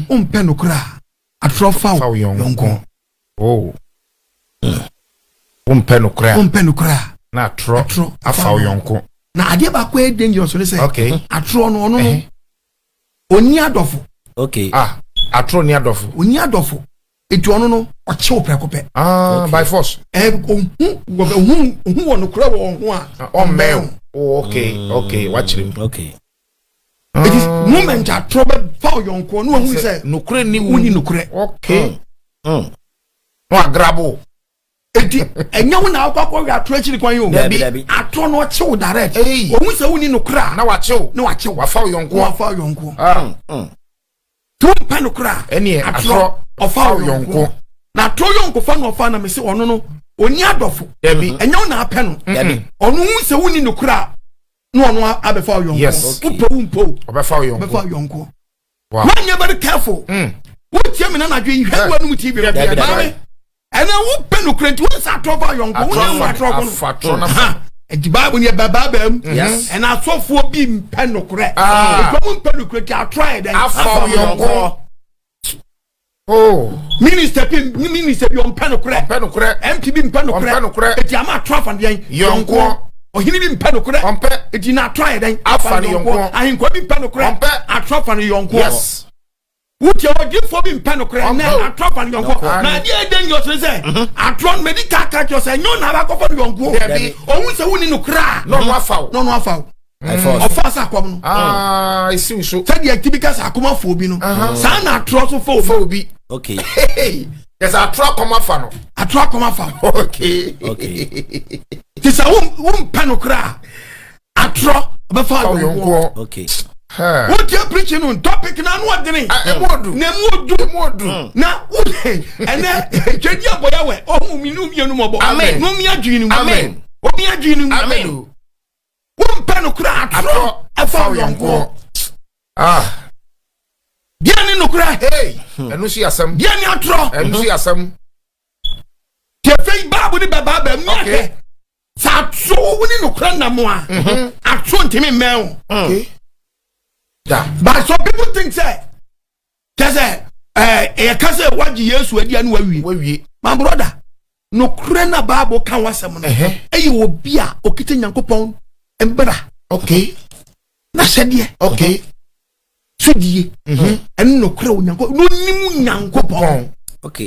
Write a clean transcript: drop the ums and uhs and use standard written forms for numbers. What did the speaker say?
Wompɛ nokorɛ a, atorɔ fa fa wo wo yɔnko. Yɔnko. Oh, wompɛ nokorɛ a, Wompɛ nokorɛ a, na atorɔ atorɔ afa wo yɔnko. Na adeɛ baako a ɛyɛ dangerous ne sɛ atorɔ no, ɔno no, ɔnni adɔfo. Ah, atorɔ ni adɔfo. Ɔnni adɔfo, eti ɔno no ɔkyew prɛko pɛ. Ah, by force. Ɛ ohu wɔ ohu wɔ nokorɛ wɔ ɔho a, Ah, ɔmmɛn o. Oh, okay, wakyerɛ mu. Eti moment atorɔ bɛfa wo yɔnko no, wahu sɛ nokorɛ ni wo. Wonni nokorɛ. Na wagrabo. Eti ɛnyɛ wo na akɔ akɔhwɛ atorɔ akyiri kwan yi o. Dabi, dabi. Atorɔ no ɔkyew direct. Ei. Ohu sɛ wonni nokorɛ a, na wakyew. Na wakyew. Wafa wo yɔnko. Na wafa wo yɔnko. Tí wompɛ nokorɛ a, ɛneɛ atorɔ ɔfa wo yɔnko. Na atorɔ yɔnko fa no, ɔfa na mese ɔno no ɔni adɔfo. Dabi. Ɛnyɛ wo na apɛ no. Dabi. Ɔno hu sɛ wonni nokorɛ a, na ɔno abɛfa wo yɔnko. Wopɛ wo mpo o, ɔbɛfa wo yɔnko. Ɔbɛfa wo yɔnko. Wow. Woanyɛ very careful, wotie me na anadwo yi, hwɛ wo anum TV no. Dabi, dabi. Maame, ɛnɛ wopɛ nokorɛ nti wonsa atorɔ fa wo yɔnko, wonyɛ wo atorɔ ko no. Afa atorɔ na fa. Ha, nti Bible ni ɛbɛbaabaa mu. Ɛna asɔfoɔ bi mpɛ nokorɛ. Ah. Ɛdɔm mpɛ nokorɛ nti atorɔ ayɛ dɛn? Afa wo yɔnko. Oh. Minister bi, minister bi ɔmpɛ nokorɛ. Ɔmpɛ nokorɛ. MP bi mpɛ nokorɛ. Ɔmpɛ nokorɛ. Eti ama atorɔ afa no yɛn Yɔnkoɔ. Ɔhene bi mpɛ nokorɛ. Ɔmpɛ. Eti na atorɔ ayɛ dɛn? Afa no yɔnkoɔ. Ahenkwa bi mpɛ nokorɛ. Ɔmpɛ. Atorɔ afa no yɔnkoɔ. Wotie, ɔdiifoɔ bi mpɛ nokorɛ nɛ, Ɔmpɛ o. atorɔ afa no yɔnkoɔ. Yɔnkoɔ. Na adeɛ ɛdɛ nyɛ ɔsene sɛ atorɔ no mɛdi ka kyerɛ sɛ ɛnyɛ ɔna abakɔfa no yɔnkoɔ. Dabi. Ɔhu sɛ wonni nokorɛ a, na ɔno afa wo. Na ɔno afa wo. By force. Ɔfa sɛ akɔm no. Ah, esi wo so. Sɛdeɛ tibi ka sɛ akoma fo obi no, saa na atorɔ so fa fa obi. Obi. Yɛsɛ atorɔ akɔm afa no. Atorɔ akɔm afa wo. Te sɛ wompɛ nokorɛ a, atorɔ ɔbɛfa fa wo wo yɔnkoɔ. yɔnkoɔ. Wotie preaching no topic na ano ɔdene. Ah, emu odu. Na emu odu. Emu odu. Na wo ɛnɛ twɛdi abɔyɛ wɛ ɔhu mi nu mienu mɔbɔ. Amen. Na omi adwene no mu. Amen. Omi adwene no mu. Amen o. Wompɛ nokorɛ, atorɔ atorɔ ɛfa wo yɔnkoɔ. Ah. Deɛ ne nokorɛ? Hey, ɛno nso yɛ asɛm. Deɛ ne atorɔ? Ɛno nso yɛ asɛm. Tiɛfɛ yi, baabu ne bɛbaaba mu ahwɛ sɛ atorɔ wo ne nokorɛ nam a, atorɔ ntumi mmɛn wo. Da. But some people think sɛ kyɛ sɛ ɛyɛ ka sɛ wagye Yesu adi a ne wawie. Wawie. My brother, nokorɛ na Bible ka wasɛm no, ɛyɛ obi a okita Nyankopɔn mbra n'ahyɛdeɛ sodie, ɛne nokorɛ wɔ Nyankopɔn na onim Nyankopɔn. Pɔn.